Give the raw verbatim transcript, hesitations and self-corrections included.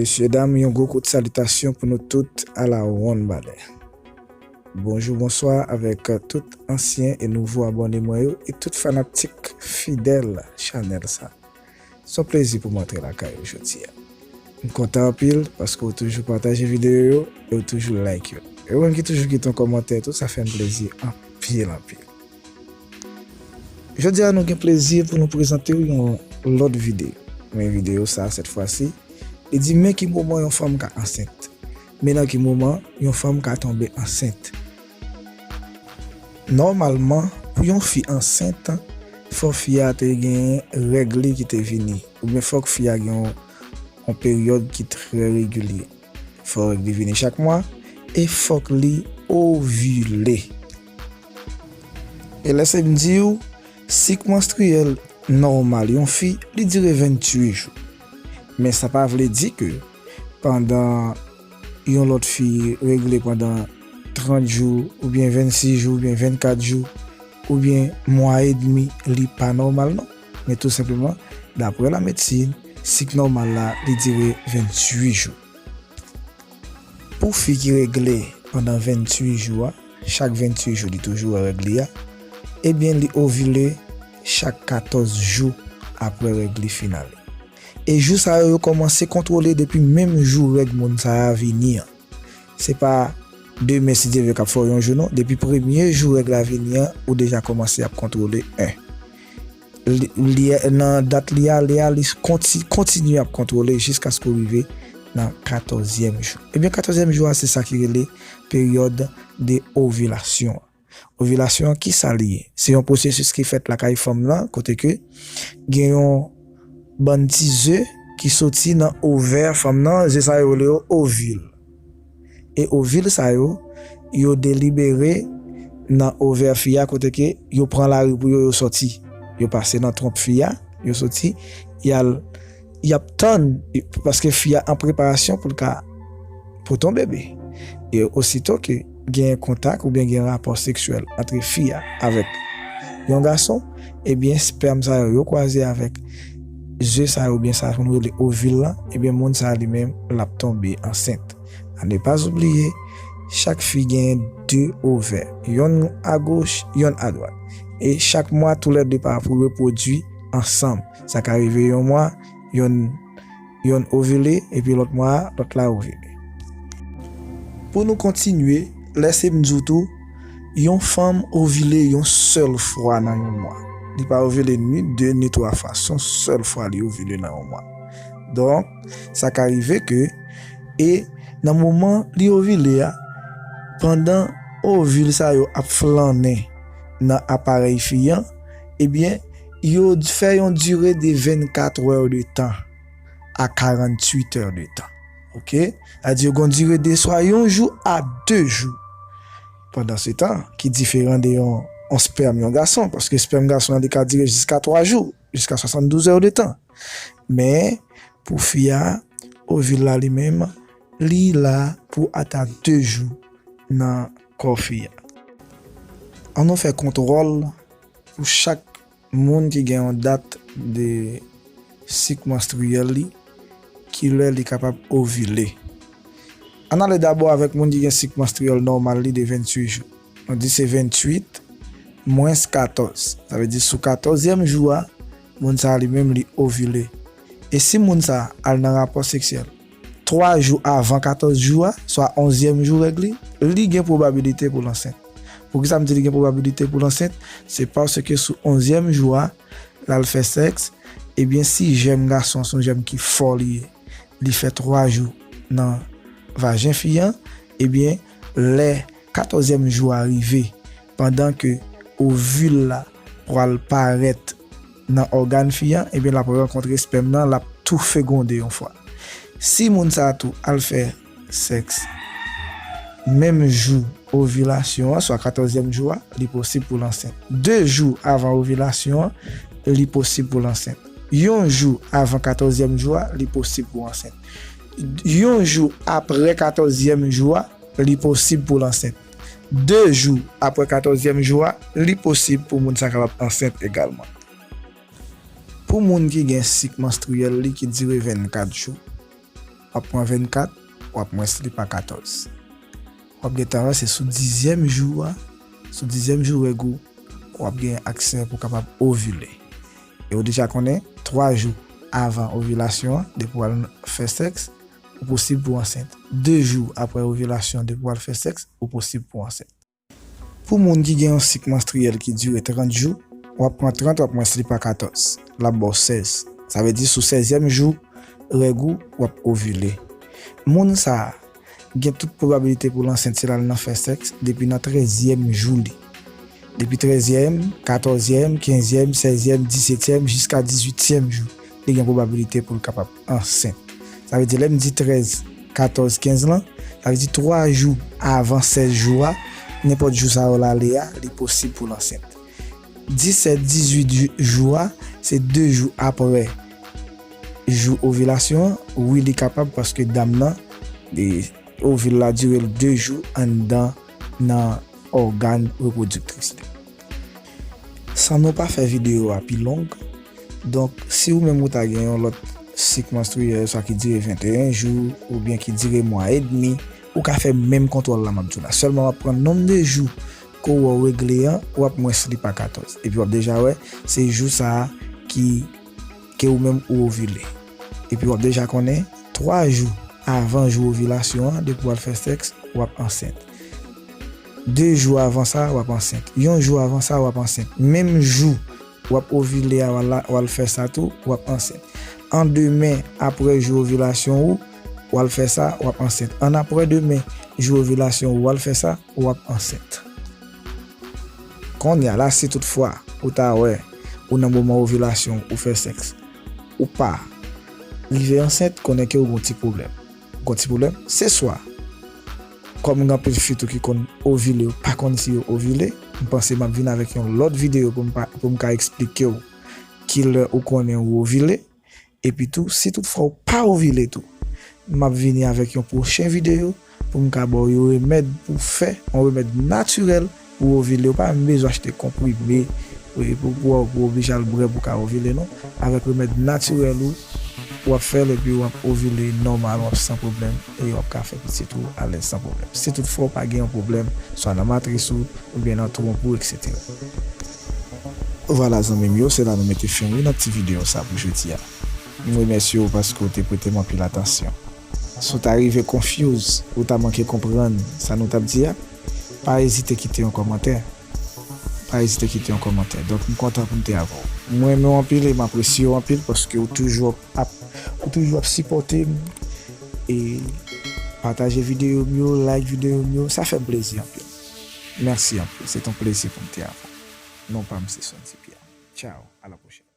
Mesye dam, yon gwo kout salitasyon pou nou tout a la wonn balè. Bonjou, bonswa avèk tout ansyen e nouvo abòne mwen yo e tout fanatik fidèl chanèl sa. Se yon plezi pou m antre lakay ou jodi a. M kontan anpil paske w toujou pataje videyo yo e w toujou like yo. E ou menm ki toujou kite yon kòmantè tou, sa fè m plezi anpil, anpil. Jodi a, nou gen plezi pou nou prezante w yon lòt videyo. Men videyo sa, sèt fwa si, li di men ki moman yon fanm ka ansent. Men nan ki moman yon fanm ka tonbe ansent. Nòmalman, pou yon fi ansent, fò fi a te gen règ li ki te vini, oubyen fòk fi a gen yon, yon peryòd ki trè regilye. Fò règ li vini chak mwa, e fòk li ovile. E lèse m di w, sik manstriyèl nòmal yon fi, li dire venntuit jou. Men sa pa vle di ke pandan yon lòt fi regle pandan trant jou, oubyen vennsis jou, oubyen vennkat jou, oubyen mwa edmi, li pa nòmal non. Men tou senpleman, daprè lamedsin, sik nòmal la, li dire venntuit jou. Pou fi ki regle pandan venntuit jou a, chak venntuit jou li toujou wè règ li a, ebyen li ovile chak katòz jou aprè règ li fin ale. E jou sa yo, yo kòmanse kontwole depi menm jou règ moun sa a vini an. Se pa demen, si Dye vle, k ap fè w yon jou non. Depi premye jou règ la vini an, ou deja kòmanse ap kontwole en. Li, li, nan dat li ale a, li konti-, kontinye ap kontwole jiskaske w rive nan katòzyèm jou. Ebyen, katòzyèm jou a, se sa ki rele peryòd de ovilasyon an. Ovilasyon an, kisa li ye? Se yon pwosesis ki fèt lakay fanm nan, kote ke gen yon bann ti ze ki soti nan ovè fanm nan, ze sa yo rele yo ovil. E ovil sa yo, yo delibere nan ovè fi a, kote ke yo pran lari pou yo, yo sòti. Yo pase nan twonp fi a, yo soti, y al, y ap tann, paske fi a an preparasyon pou l ka pote yon bebe. E osito ke gen kontak oubyen gen rapò seksyèl ant fi a avèk yon gason, ebyen, espèm sa yo, yo kwaze avèk ze sa yo, oubyen sa nou rele ovil la, ebyen, moun sa li menm, l ap tonbe ansent. À ne pas oublier, chak fi gen de ovè, yonn agoch, yonn adwat. E chak mwa, toulède pa pou repwodui ansanm. Sa ka rive yon mwa, yonn, yonn ovile, epi lòt mwa a, lòt la ovile. Pou nou kontinye, lèse m di w tou, yon fanm ovile yon sèl fwa nan yon mwa. Li pa ovile ni de, ni twa fwa. Se yon sèl fwa li ovile nan yon mwa. Donk, sa ka rive ke, e nan moman li ovile a, pandan ovil sa yo ap flannen nan aparèy fi an, ebyen, yo fè yon dire de vennkat è de tan a karanntuit è de tan. Oke? Sa di yo gon dire de swa yon jou a de jou. Pandan se tan, ki diferan de yon, yon spèm yon gason, paske spèm gason an, li ka dire jiska twa jou, jiska swasanndouz è de tan. Men, pou fi a, ovil la li menm, li la pou ata de jou nan kò fi a. Ann nou fè kontwòl pou chak moun ki gen yon dat de sik manstriyèl li, ki lè li kapab ovile. Ann ale dabò avèk moun ki gen sik manstriyèl nòmal li de venntuit jou. Nou di se venntuit mwens katòz. Sa vle di sou katòzyèm jou a, moun sa a li menm li ovile. E si moun sa a al nan rapò seksyèl twa jou avan katòz jou a, swa onzyèm jou règ li, li gen pwobabilite pou l ansent. Poukisa m di li gen pwobabilite pou l ansent? Se paske sou onzyèm jou a, l al fè sèks, ebyen, si jèm gason se yon jèm ki fò li ye, li fè twa jou nan vajen fi an, ebyen, lè katòzyèm jou a rive, pandan ke ovil la pral parèt nan ògàn fi an, ebyen, l ap rankontre spèm nan, l ap tou fegonde yon fwa. Si moun sa a tou al fè sèks menm jou ovilasyon an, swa katòzyèm jou a, li posib pou l ansent. De jou avan ovilasyon an, li posib pou l ansent. Yon jou avan katòzyèm jou a, li posib pou ansent. Yon jou apre katòzyèm jou a, li posib pou l ansent. De jou apre katòzyèm jou a, li posib pou moun sa kapab ansent egalman. Pou moun ki gen sik manstriyèl li ki dire vennkat jou, w ap pran vennkat, w ap mwens li pa katòz. W ap gentan wè se sou dizyèm jou a, sou dizyèm jou règ ou, w ap gen aksè pou w kapab ovile. E w deja konnen, twa jou avan ovilasyon an, depi w al fè sèks, ou posib pou w ansent. De jou apre ovilasyon, depi w al fè sèks, ou posib pou w ansent. Pou moun ki gen yon sik manstriyèl ki dire trant jou, w ap pran trant, w ap mwens li pa katòz. L ap ba w sèz. Sa vle di sou sèzyèm jou règ ou, w ap ovile. Moun sa a gen tout pwobabilite pou l ansent si l al nan fè sèks depi nan trèzyèm jou li. Depi trèzyèm, katòzyèm, kenzyèm, sèzyèm, disetyèm, jiska dizuityèm jou, li gen pwobabilite pou l kapab ansent. Sa vle di, lè m di trèz, katòz, kenz lan, sa vle di twa jou avan sèz jou a, nenpòt jou sa yo l ale a, li posib pou l ansent. Disèt, dizuit jou, jou a, se de jou apre jou ovilasyon an, wi, li kapab paske dam nan, e, ovil la dire l de jou anndan nan ògàn repwodiktris li. San nou pa fè videyo a pi long, donk, si ou menm ou ta gen yon lòt sik manstriyèl, swa ki dire venteyen jou, oubyen ki dire mwa edmi, ou ka fè menm kontwòl la m ap di w la. Sèlman w ap pran nonb de jou ke w wè w regle an, w ap mwens li pa katòz. Epi w ap deja wè, se jou sa a ki, ke ou menm ou ovile. Epi w ap deja konnen, twa jou avan jou ovilasyon an, depi w al fè sèks, w ap ansent. De jou avan sa, w ap ansent. Yon jou avan sa, w ap ansent. Menm jou w ap ovile a, w al la, w al fè sa tou, w ap ansent. An demen, apre jou ovilasyon ou, w al fè sa, w ap ansent. An apre demen, jou ovilasyon ou, w al fè sa, w ap ansent. Kounye a la, si toutfwa ou ta wè ou nan moman ovilasyon ou fè sèks, ou pa rive ansent, konnen ke ou gon ti pwoblèm. Ou gon ti pwoblèm, se swa, kòm gen anpil fi tou ki konn ovile, yo pa konn si yo ovile, m panse m ap vin avèk yon lòt videyo pou m pa, pou m ka eksplike w kilè ou konnen ou ovile. Epi tou, si toutfwa ou pa ovile tou, m ap vini avèk yon pwochen videyo pou m ka ba w yon remèd pou w fè, yon remèd natirèl pou w ovile. Ou pa menm bezwen achte konprime, wi, pou, pou, pou w oblije al bwè pou w ka ovile, non. Avèk remèd natirèl ou, w ap fè l epi w ap ovile nòmal, w ap san pwoblèm, e w ap ka fè pitit ou alèz san pwoblèm. Si toutfwa ou pa gen yon pwoblèm, swa nan matris ou, oubyen nan twonp ou, etsetera. Vwala, zanmi m yo, se la nou mete fen, wi, nan ti videyo sa pou jodi a. M remèsye w paske w te prete m anpil atansyon. Si w ta rive confuse, ou ta manke konprann sa nou t ap di a, pa ezite kite yon kòmantè. Pa ezite kite yon kòmantè. Donk, m kontan pou m te avè w. M renmen w anpil e m apresye w anpil paske w toujou ap, ou toujou ap sipòte m e pataje videyo m yo, like videyo m yo. Sa fè m plezi anpil. Mèsi anpil. Se t on plezi pou m te avè w. Non pa m se Sondy Pierre. Ciao, à la prochaine.